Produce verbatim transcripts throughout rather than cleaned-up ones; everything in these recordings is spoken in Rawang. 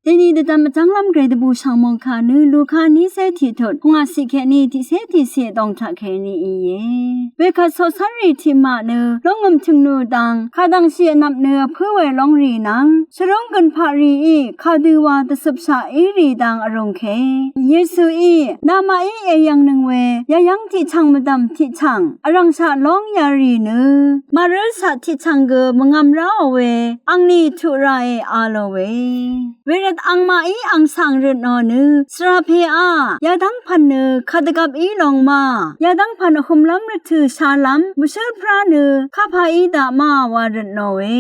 Deni dvdvm vjv́nglv́m gvray dvbù shv̀ng mòngkà nø Luka nícé tiqtut pungàciq kèní tiqcé tiqciq dòng taq kèní íe. Wekvt coqcv́nrì tiqmaq nø lóngø̀m tø̀ngnù dang kadv̀ngshì vnvp nø vpǿ we lóngrì nvng shvrúng gønpaqrìí kadø wa dvcøpshaq írì dang vrūngke. Yesuí namaqí èyv̀ngnøng we yayv́ng tiqchv̀ng mvdv̀m tiqchv̀ng vrv̀ngshaq lóng yarì nø màrǿlshaq tiqchv̀ng gø mvngvm ráò we angni tuq rae a lòe. Wervt angmaqí ang svng røtnò nø svra peá yadv́ng pv̀n nø kadvgvp í long ma, yadv́ng pv̀n vhømlv́m rvtø̀ shalv́m mvshǿl pvrá nø kapà í daq ma wa røtnòe.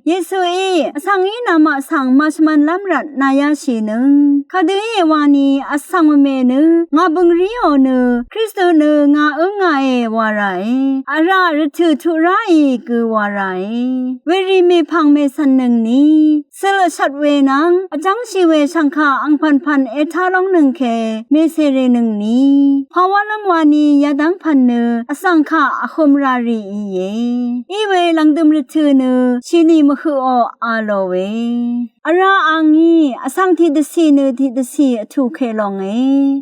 Yesuí vsvng í namaq svng màshvmv̄nlv́m rvt nàyashìnøng kadø íe wani vsvng mvme nø ngà bø̀ng ríò nø Kristu nø ngà ǿngàe wa ràe. Vrá rvtø̀ tuq ráì gø wa ràe. Werì mèpv̀ng mècv̀nnøngni cøl vshvt we nvng vjv́ngshì we shv̀ngkà angpv̀npv̀n ètá lóngnøng ke mècèrènøngni pàwálv́m wani yadv́ng pv̀n nø vsvng kà vhøm rarì íe. Iwe lv̀ngdø̀m rvtø̀ nø shìnì mvhøqò a lòe. Vrá angí vsvng tiqdvcì nø tiqdvcì vtùke longe.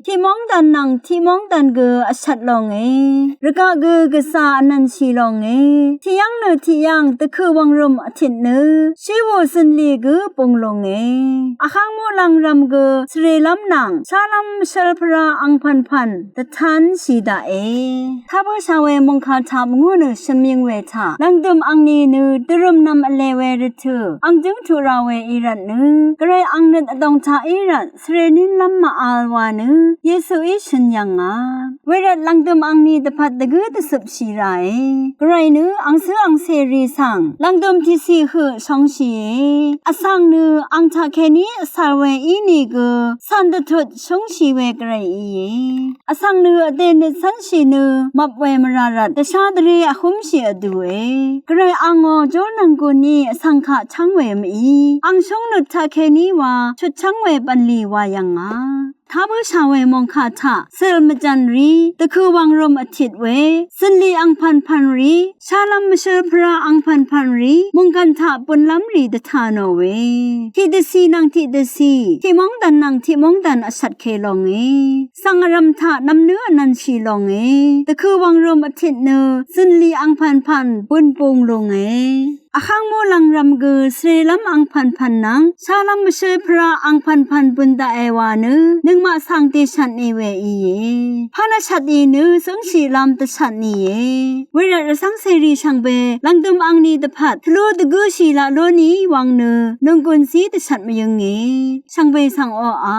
Tiqmóngdàn nvng tiqmóngdàn gø vshvt longe. Rvgaq gø gvzà vnv̀nshì longe. Tiqyv́ng nø tiqyv́ng dvkø̀ wv̀ngrø̀m vtit nø shíwù zø̀nlì gø bung lunge. Vháng muqlàng rvm gø svrelv́m nvng shálv́m mvshǿl pvrá angpv̀npv̀n dvtánshì daqe. Tá bǿshà we mòngkà taq mvngú nø shø̀n mvyøng we taq lv̀ngdø̀m angni nø dvrø̀m nvm vle we rvtø̀ ang jǿng tuq ra we í rvt nø gvray ang nøt vdòng taq í rvt svre nínlv́m mv-al wa nø Yesuí shø̀n yv̀ngà. Wervt lv̀ngdø̀m angni dvpvt dvgǿ dvcøpshì ràe. Gvray nø angcǿ angcèrì svng lv̀ngdø̀m tiqcì høq shóngshìe. Vsvng nø ang taqkèní vcv̀l we ínìgø cv̀n dvtut shúngshì we gvray íe. Vsvng nø vdè nøt cv́nshì nø mvp we mvrà rvt dvshá dvré vhúmshì vdùe. Gvray angò jórnvng guni vsvng kaq chv́ng we mv-í ang shúngnøt taqkèní wa chutchv́ng we bv̀nlì wa yv̀ngà. Tá bǿshà we mòngkà taq cø̀l mvjv̀n rì, dvkø̀ wv̀ngrø̀m vtit we, zø̀nlì angpv̀npv̀n rì, shálv́m mvshǿl pvrá angpv̀npv̀n rì, mònggv̀n taq bunlv́m rì dvtà nò we. Tiqdvcì nvng tiqdvcì, tiqmóngdàn nvng tiqmóngdàn vshvtke longe. Svng vrv̀m taq nvmnǿ vnv̀nshì longe. Dvkø̀ wv̀ngrø̀m vtit nø zø̀nlì angpv̀npv̀n bun bung lunge. Vháng muqlàng rvm gø svrelv́m angpv̀npv̀n nvng shálv́m mvshǿl pvrá angpv̀npv̀n bun daqe wa nø nøngmaq svng dèshvtni we íe. Pv́n vshvtni nø zǿngshìlv́m dvshvtnìe. Wervt rvcv́ng cèrì shvngbe lv̀ngdø̀m angni dvpvt tvlú dvgǿshì laq lónìí wvng nø nònggùn zí dvshvt mvyønge. Shvngbe svng oqà